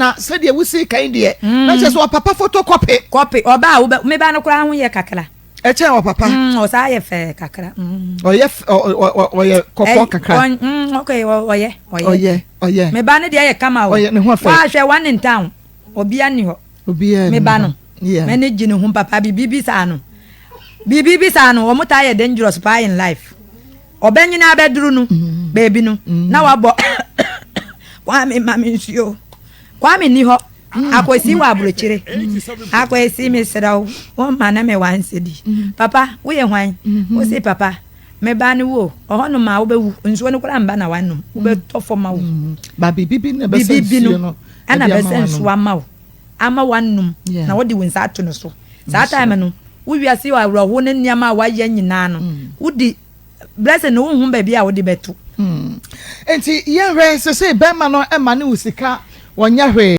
Na sɛdeɛ wosi kan deɛ, na kyerɛ sɛ ɔpapa photocopy. Copy ɔbaa a wobɛ me ba no koraa ho yɛ kakra. Ɛkyɛn ɔpapa. Ɔsaa yɛ fɛ kakra. Ɔyɛ ɔyɛ kɔkɔɔ kakra. Okay, ɔyɛ ɔyɛ. Ɔyɛ ɔyɛ. Me ba no deɛ yɛ kama o. Ɔyɛ ne ho fɛ. Wahwɛ one in town, obia ni hɔ. Obia ni hɔ. Me ba no. M'ani gye ne ho papa, biribi bi saa no. Biribi bi saa no, wɔn taa yɛ dangerous paa in life. Ɔbɛnyini abɛduru no baabi no na wabɔ Kwame ma me nsuo. Kwame nni hɔ. Akwasi wɔ aburokyire. Akwasi mesrɛ wo, wo ma ne me one cedi. Papa, woyɛ hwan? Wo se papa, me ba ne wo. Ɔhɔ nom a wobɛwu. Nsuo no koraa mba na wanom. Wobɛtɔ fam awu. Ba biribi bi na ɛbɛsɛ nsuo no. Ɛna bɛsɛ nsuo ama wo. Ama wanom na wode wo nsa ato no so. Saa time no, wo wiase awerɛho ne nneɛma a wayɛ nyinaa no, wodi blessing no, wohu baabi a wode bɛto. Nti yɛhwɛ sɛ bɛrima no ma ne wo sika, wɔnyɛ hwee.